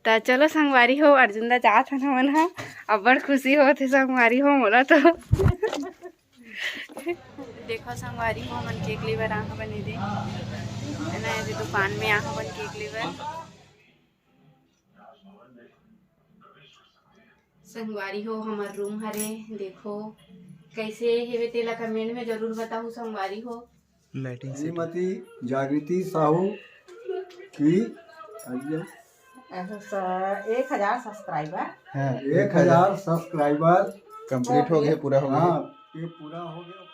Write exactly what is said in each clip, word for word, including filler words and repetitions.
त चलो संगवारी हो, अर्जुन दा जात हन हमन ह। अब्बड़ खुशी होत हे संगवारी हो मोला तो। देखो संगवारी हो, हमन केक ले बर आहा बने दे, है ना, ये दुकान में आहा बन केक ले बर। संगवारी हो, हमर रूम हरे, देखो कैसे हेवे तेला कमेंट में जरूर बताहू संगवारी हो। Lighting setting. श्रीमती जागृति साहू की एक हजार सब्सक्राइबर। हाँ, एक हजार सब्सक्राइबर कंप्लीट हो गए, पूरा हो गए। हाँ, ये पूरा हो गया।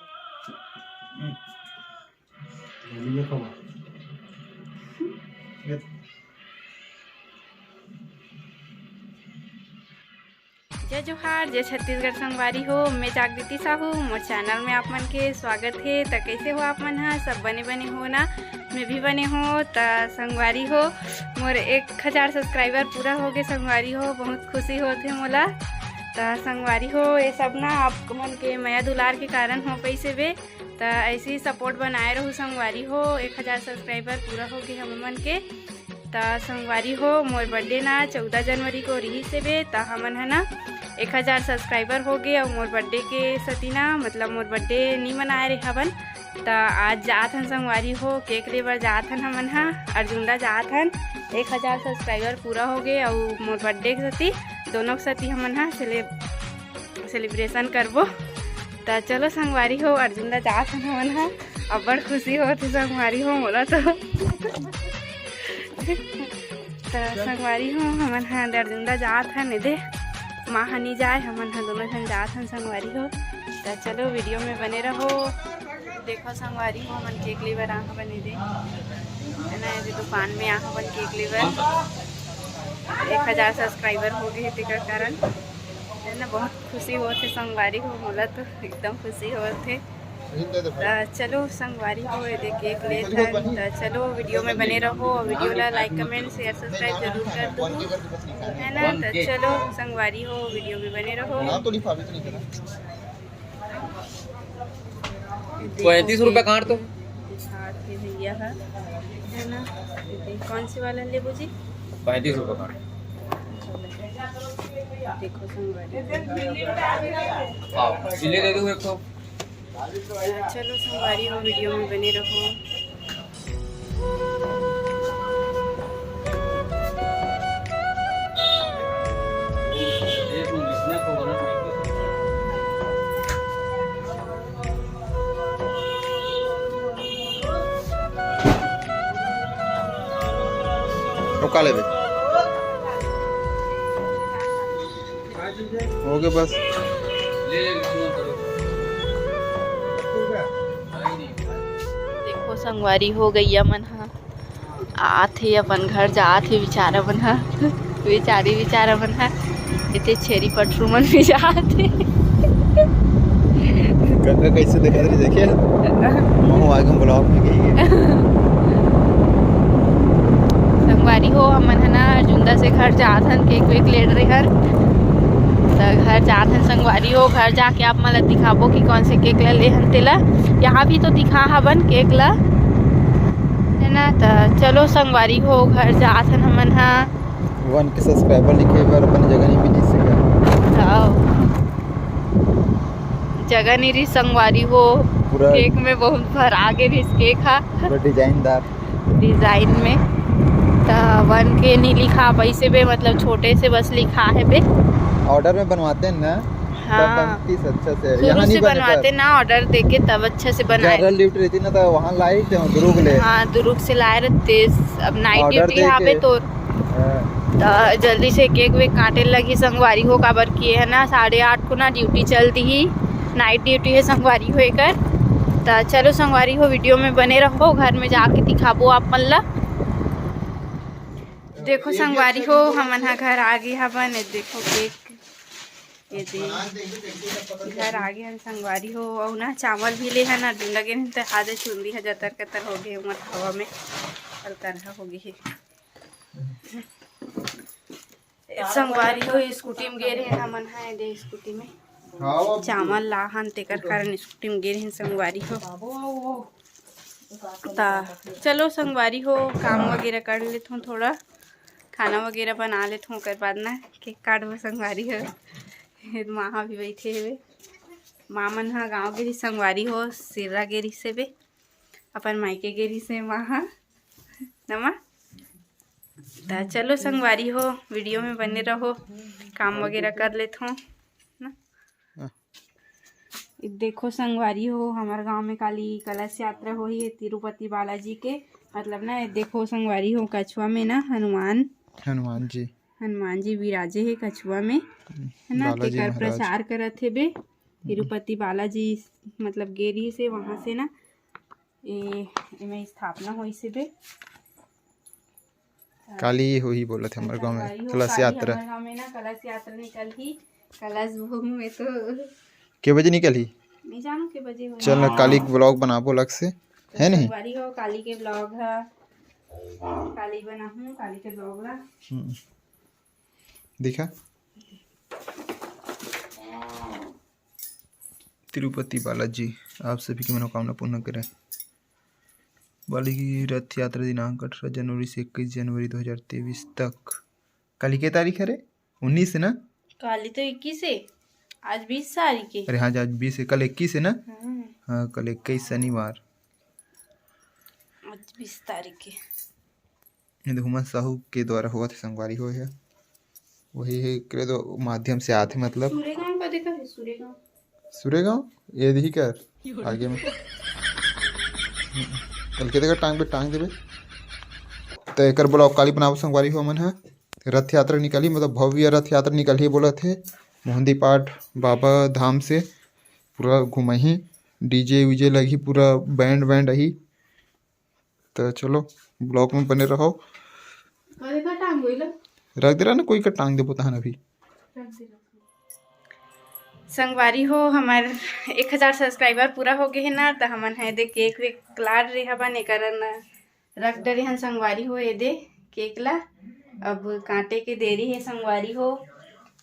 जय जोहार, जय छत्तीसगढ़ संगवारी हो। मैं जागृति साहू, मोर चैनल में आप मन के स्वागत हे। त कैसे हो आप मन ह? सब बने बने हो ना? मैं भी बने हो। त संगवारी हो, मोर एक हजार सब्सक्राइबर पूरा हो गए संगवारी हो, बहुत खुशी होत हे मोला। त संगवारी हो, ये सब ना आप मन के मया दुलार के कारण हो पैसे बे। त ऐसे ही सपोर्ट बनाए रहू संगवारी हो। एक हजार सब्सक्राइबर पूरा हो गए हम मन के। त संगवारी हो, मोर बर्थडे ना चौदह जनवरी को रिहिस हे बे, त हमन ह ना एक हजार सब्सक्राइबर हो गए अउ मोर बर्थडे के सती ना, मतलब मोर बर्थडे नी मनाए रहे हवन। त आज जात हन संगवारी हो, केक ले बर जात हन हमन ह, अर्जुंदा जात हन। एक हजार सब्सक्राइबर पूरा हो गए अउ मोर बर्थडे के सती, दोनों के सती हमन ह सेले सेलिब्रेशन करबो। त चलो संगवारी हो, अर्जुंदा जात हन हमन ह। अब्बड़ खुशी होत हे संगवारी हो मोला तो। त संगवारी हो, हमन ह अर्जुंदा जात हन, एदे माँ ह नी जाए, हमन ह दोनों झन जात हन संगवारी हो। त चलो वीडियो में बने रहो। देखो संगवारी हो, हमन केक ले बर आहा बने दे, है ना, एदे दुकान में आहा बन केक ले बर। एक हजार सब्सक्राइबर हो गए हे, तेकर कारण, है ना, बहुत खुशी होत हे संगवारी हो, मोला तो एकदम खुशी होत हे। त चलो संगवारी हो, एदे केक लेत हन। त चलो वीडियो में बने रहो, वीडियो ला लाइक, कमेंट, शेयर, सब्सक्राइब जरूर कर दो, है ना। त चलो संगवारी हो, वीडियो में बने रहो। पैंतीस रुपये काट तो। दिखात हे भैया ह, है ना। कौन सी वाला लेबू जी? पैंतीस रुपये काट। देखो संगवारी। हाँ, सिले दे दो एक तो। चलो संगवारी हो, वीडियो में बने रहो। तो का लेबे? हो गए बस। देखो संगवारी हो, गैया मन ह आत हे, अपन घर जात हे बेचारा मन ह। बेचारी बेचारा मन ह, एते छेरी पठरू मन भी जात हे। गंगा कैसे देखत रही, देखे? महू आगे ब्लॉग में गई है। संगवारी हो, हमन ह ना अर्जुंदा से घर जात हन, केक वेक लेट रहे हन, त घर जात हन संगवारी हो। घर जाके आप मन ल दिखाबो कि कौन से केक ल ले हन तेला। यहाँ भी तो दिखा हवन केक ल, है ना। त चलो संगवारी हो, घर जात हन हमन ह। वन के सब्सक्राइबर लिखे बर अपन जगह नहीं मिली से। हाँ। जगह नहीं रही संगवारी हो। पूरा केक में बहुत भर आगे रही केक हा। पूरा डिजाइनदार डिजाइन में। त वन के नहीं लिखा पैसे बे, मतलब छोटे से बस लिखा है बे। ऑर्डर में बनवाते हैं ना, हाँ। तब बनती से अच्छा से। शुरू यहाँ से नहीं बने बनवाते पर ना, ऑर्डर देके तब अच्छा से बनाए। जनरल ड्यूटी रहती ना, तो वहाँ लाइट है दुर्ग ले। हाँ, दुर्ग से लाए रहते। अब नाइट ऑर्डर ड्यूटी यहाँ पे देके। तो हाँ। त जल्दी से केक वेक काटे लगी संगवारी हो, काबर कि है ना साढ़े आठ को ना ड्यूटी चलती ही, नाइट ड्यूटी है संगवारी हो एकर। त चलो संगवारी हो, वीडियो में बने रहो, घर में जाके दिखाबो आप मन ला। देखो संगवारी हो, हमन हा घर आ गे हवन। ये देखो केक, ये दे घर आ गे हन संगवारी हो। अउ ना चावल भी ले हन, अउ डूंडा गे हन, त हादे चुंदी ह जतर कतर हो गे, उमर हवा में अलकरहा हो गे हे। संगवारी हो, स्कूटी में गे रहे हमन हा, ये दे स्कूटी में हाँ, वो चावल लाहन, तेकर कारण स्कूटी में गे रहे संगवारी हो। ता चलो संगवारी हो, काम वगैरह कर लेथों थोड़ा, खाना वगैरह बना लेथों, ओकर बाद ना केक काटबो संगवारी हो। माँ भी बैठे हेबे, माँ मन ह गाँव गे रहिस संगवारी हो, सिर्रा गे रहिस हेबे, अपन मायके गे रहिस हे माँ ह, ना माँ? त चलो संगवारी हो, वीडियो में बने रहो, काम वगैरह कर लेथों ना। हाँ। देखो संगवारी हो, हमर गांव में काली कलश यात्रा होही है तिरुपति बालाजी के। मतलब ना, ये देखो संगवारी हो, कछुआ में ना हनुमान, हनुमान जी। हनुमान जी विराजे हे कछुआ में, हम्म, है ना, बालाजी तेकर महाराज। प्रचार करत हेबे। हम्म। तिरुपति बालाजी मतलब गे रहिस हे, वहां से ना ए, एमे स्थापना होइस हेबे। काली होही बोलत हे हमर गांव में संगवारी हो, कलश काली यात्रा। हमर गांव में ना कलश यात्रा निकलही। कलश भोग में तो के बजे निकलही? नहीं जानू के बजे होही। चल ना, हाँ। काली के vlog बनाबो अलग से, तो है नहीं? संगवारी हो, काली के vlog ह, काली बनाहूं, काली के vlog ला। हम्म। दिखा। तिरुपति बालाजी आप सभी की मनोकामना पूर्ण करें। बालाजी की रथ यात्रा दिनांक अठारह जनवरी से इक्कीस जनवरी दो हज़ार तेईस तक। काली के तारीख हरे? उन्नीस है ना? काली तो इक्कीस है, आज बीस तारीख है। अरे हाँ, आज बीस है, कल इक्कीस है ना? हम्म। हाँ, कल इक्कीस शनिवार। आज बीस तारीख है। ये देखो, हुमन साहू के द्वारा होवत हे संगवारी हो हे, वही हे, एकरे दो माध्यम से आथे, मतलब। सुरेगांव का देखा है, सुरेगांव। सुरेगांव? ये देखी कर, आगे में। कल के देखा, टांग पे टांग देबे। तो एकर vlog काली बनाबो संगवारी हो मन है। रथ यात्रा निकली, मतलब भव्य रथ यात्रा निकली बोलत हे। मोहंदी पाठ बाबा धाम से पूरा घुमही, DJ वीजे लगही, पूरा band वैंड अही। तो चलो, vlog में बने रहो। अरे का टांग गइल? रख दे रहा ना, कोई का टांग देबो तहन अभी। रख दे, रख दे। संगवारी हो, हमर एक हजार subscriber पूरा हो गए हे ना, तो हमन है दे केक वेक लाड रे हबन, एकरन रख डरे हन संगवारी हो, ये दे केक ला। अब काटे के देरी है संगवारी हो।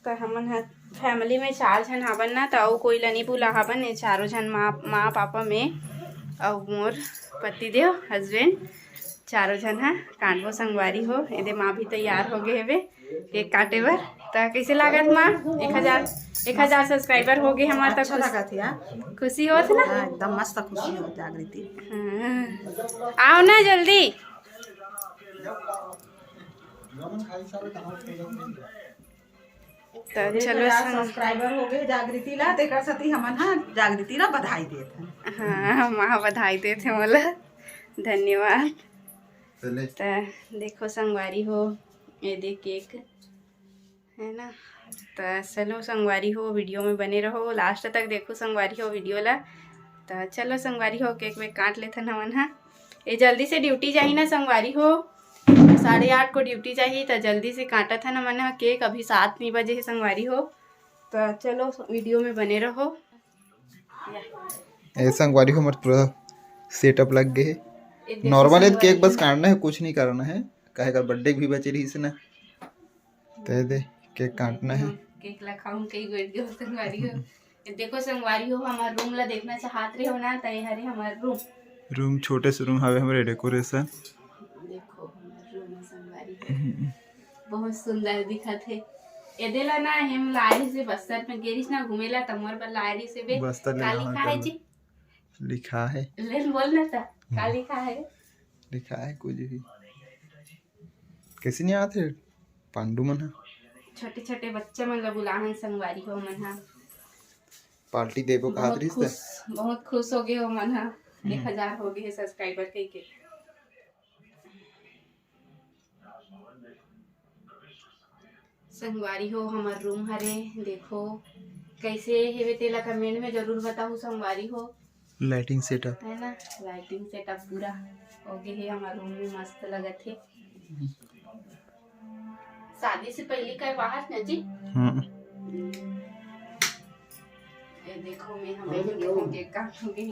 तो हमन ह family में चार झन हावन ना, तो अउ कोई ला नहीं बुला हावन। ये चारों झन माँ, माँ पापा में अउ मोर पतिदेव husband, चारों झन ह काटबो संगवारी हो। एदे माँ भी तैयार हो गए हेबे केक काटे बर। त कैसे लागत माँ? एक हजार, एक हजार subscriber हो गए हमार, त अच्छा खुश, लागत हे यार। खुशी होत ना? हाँ, एकदम मस्त खुशी हो जागृति। हाँ। आओ ना जल्दी। त चलो संग- subscriber हो गए जागृति ला, तेकर सेती हमन हा जागृति ला बधाई देत हन। हाँ, माँ बधाई देत हे मोला, धन्यवाद। चले। त देखो संगवारी हो, ये दे केक है ना। त चलो संगवारी हो, वीडियो में बने रहो, last तक देखो संगवारी हो वीडियो ला। त चलो संगवारी हो, केक वेक काट लेथन हमन हा। ये जल्दी से ड्यूटी जाही ना संगवारी हो, साढ़े आठ को ड्यूटी जाही, त जल्दी से काटत हन हमन हा केक। अभी सात नहीं बजे है संगवारी हो, त चलो वीडियो में बने रहो। ए संगवारी हो, हमर पूरा setup लग गए है। ये देखो नॉर्मल है, संगवारी केक बस हो। काटना है, कुछ नहीं करना है। काहे का बर्थडे भी बचे रही से ना, ते दे केक काटना है। केक ला खाऊं कई गोइट के संगवारी हो। ये देखो संगवारी हो, हमार रूम ला देखना चाहत रहे हो ना, त ये हरे हमार रूम। रूम छोटे से रूम हवे, हमरे डेकोरेशन। देखो हमार रूम है संगवारी हो। बहुत सुंदर दिखत हे। एदे ला ना हम लाए से बस्तर में गेरिस ना घूमे ला, त मोर बर लाए रही से बे। बस्तर ले का यहाँ लिखा है कर जी? लिखा है। ले बोल ना त, का हम्म। लिखा है? लिखा है कुछ भी। कैसे नहीं आते पांडू मन ह? छोटे छोटे बच्चा मन ला बुलाहन संगवारी हो मन हा। पार्टी देबो कहत बहुत रहिस खुश, त? बहुत खुश हो गए हो मन हा। हम्म। एक हजार हो गए है subscriber कह के। संगवारी हो, हमर रूम हरे, देखो कैसे हेवे तेला comment में जरूर बताहू संगवारी हो। Lighting setup। है ना, lighting setup पूरा हो गए हे, हमर रूम भी मस्त लगत हे। शादी से पहले का बाहर न जी? हम्म। ये देखो, मैं हमें केक काटूंगी।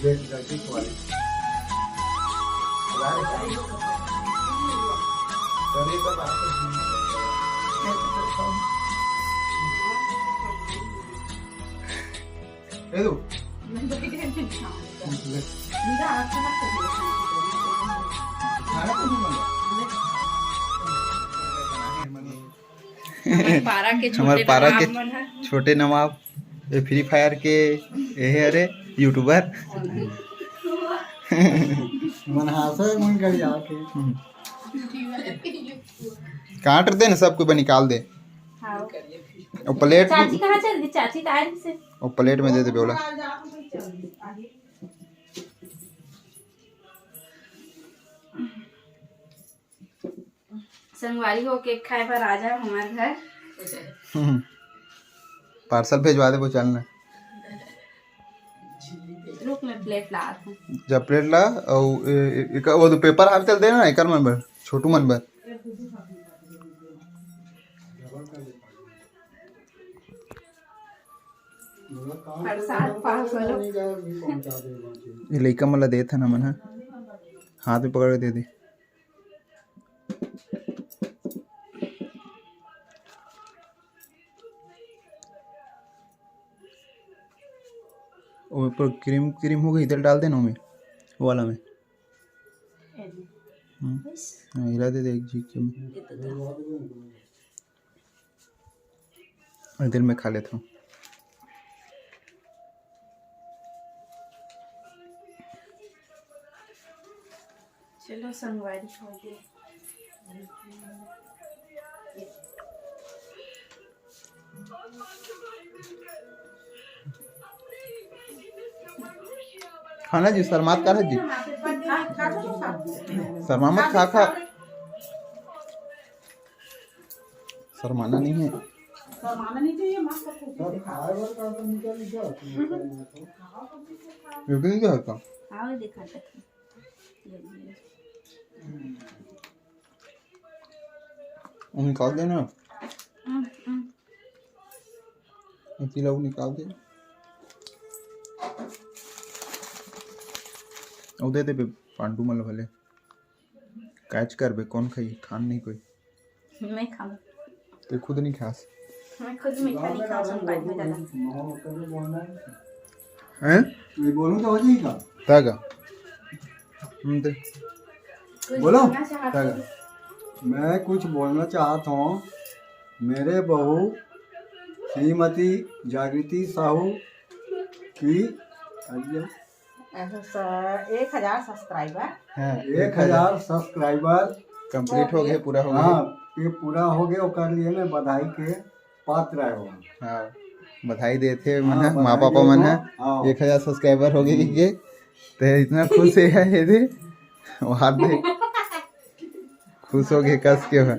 ए दो। खाना कौन सा बन रहा? हमारे पारा के हमारे छोटे पारा के नवाब मन ह। छोटे नवाब, ये फ्री फायर के, ये है, अरे, यूट्यूबर। मन हासो है, मन कर जाके। हम्म। काट दे ना, सब कुछ निकाल दे। हाँ। और प्लेट, चाची कहाँ चल दी? चाची तो आई से। और प्लेट में दे दे बोला। संगवारी हो, केक खाए बर आ जाओ हमारे घर। हम्म। पार्सल भेजवा दे, वो चलना। रुक, मैं प्लेट ला आती हूँ। जब प्लेट ला, और ए-, ए-, एक, वो तो पेपर हाफ चल देना, एकर मन बर, छोटू मन बर। प्रसाद पार्सल। ये लइका मन ला देत हन हमन ह, हाथ में पकड़ के दे दे। ओ ऊपर क्रीम क्रीम हो गई, इधर डाल देना में, वो वाला में। हम्म। हाँ, हिला दे दे एक झींक के। इधर मैं खा लेता हूँ। चलो संगवारी हो गए। खाना जी, शर्मात का है जी? शर्मा मत, खा, खा। शर्माना नहीं है। शर्माना नहीं चाहिए, मस्त खूब से खा। यूट्यूब नहीं होता। आओ देखा तक। वो निकाल देना। हम्म, हम्म। इसी ला वो निकाल दे। वो दे दे बे, पांडू मन भले। काच कर बे, कौन खाई? खान नहीं कोई। मैं खाऊं। ते खुद नहीं खास। मैं खुद मीठा नहीं खाऊं, संपाई में ज्यादा। हैं? ये बोलूं तो हो जाएगा। तागा। हम दे। कुछ बोलो। बोलना चाहते तागा। हो? मैं कुछ बोलना चाहता हूँ। मेरे बहू श्रीमती जागृति साहू की, ऐसा स-, एक हजार सब्सक्राइबर। हाँ, एक हजार सब्सक्राइबर कंप्लीट हो गए, पूरा हो गए। हाँ, ये पूरा हो गए, ओकर लिए मैं बधाई के पात्र आए हो। हाँ, बधाई देथे मन हाँ, ह, माँ बधाई पापा देत मन हो। ह। हाँ। एक हजार सब्सक्राइबर हो गए के, ते इतना खुश है ये दे, वो हाथ दे। खुश हो गए कस के हो।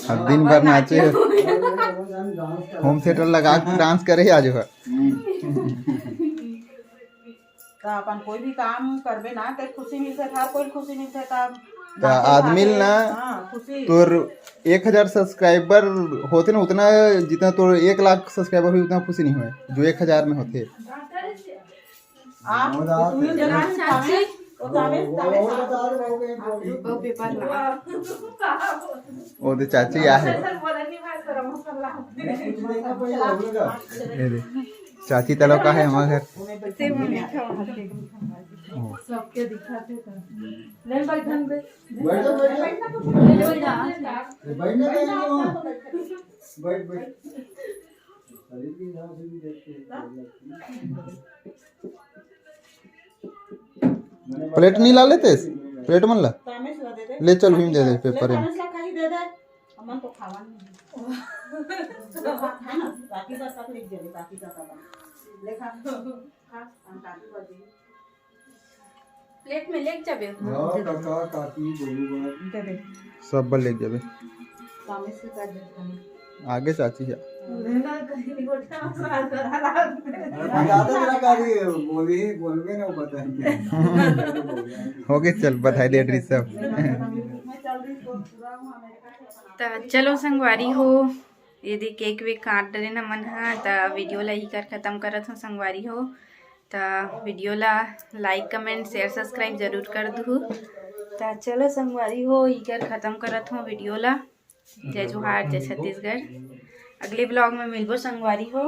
अब दिन भर नाचे हो। होम थिएटर लगा के डांस करे आज हो। त अपन कोई भी काम करबे ना, ते खुशी मिलथे, हर कोई खुशी मिलथे, त त आदमी ल ना, हाँ, खुशी। तोर एक हजार सब्सक्राइबर होते ना, उतना, जितना तोर एक लाख सब्सक्राइबर हुई, उतना खुशी नहीं होय, जो एक हजार में होते। आप, तुम लोग जरा चाची, वो तो हमें, वो, हमें वो बता दो, वो कहीं बोल रही। वो पेपर ला। वो तो चाची आ है। सर, बोला नहीं, भाई, सर, मसाला। कुछ देखना पड़ेगा, बोलेगा। ये दे। चाची तलो का है हमारे घर। सेव मीठा वहाँ के। ओ। सबके दिखाते थे। ले भाई, धन दे। बैठ जा, बैठ जा। ले जा। बैठ ना, बैठ जा। बैठ, बैठ। प्लेट नहीं ला लेते? प्लेट मन ला। ले चल, भीम दे दे, पेपर है। प्लेट में लेके जाबे। हाँ, काका, काकी, गोलू बा। दे दे। सब बर लेके जाबे। कामे से कर दे खाना। आगे चाची है। लेना कहीं गोटा मसाला करा रहा है। अरे, ज्यादा तेरा गाड़ी है, बोली, बोलबे ना, वो बताएंगे। हो गए, चल, बधाई दे, ड्रेस सब। मैं चल रही तो पूरा हूँ, अमेरिका से अपन त चलो संगवारी हो, ये दे केक वेक काट डरे न मन ह, त वीडियो ला ही कर खत्म करत हो संगवारी हो। त video ला like, comment, share, subscribe जरूर कर दुहू। त चलो संगवारी हो, इकर खत्म करत हों video ला। जय जोहार, जय छत्तीसगढ़। अगले vlog में मिलबो संगवारी हो।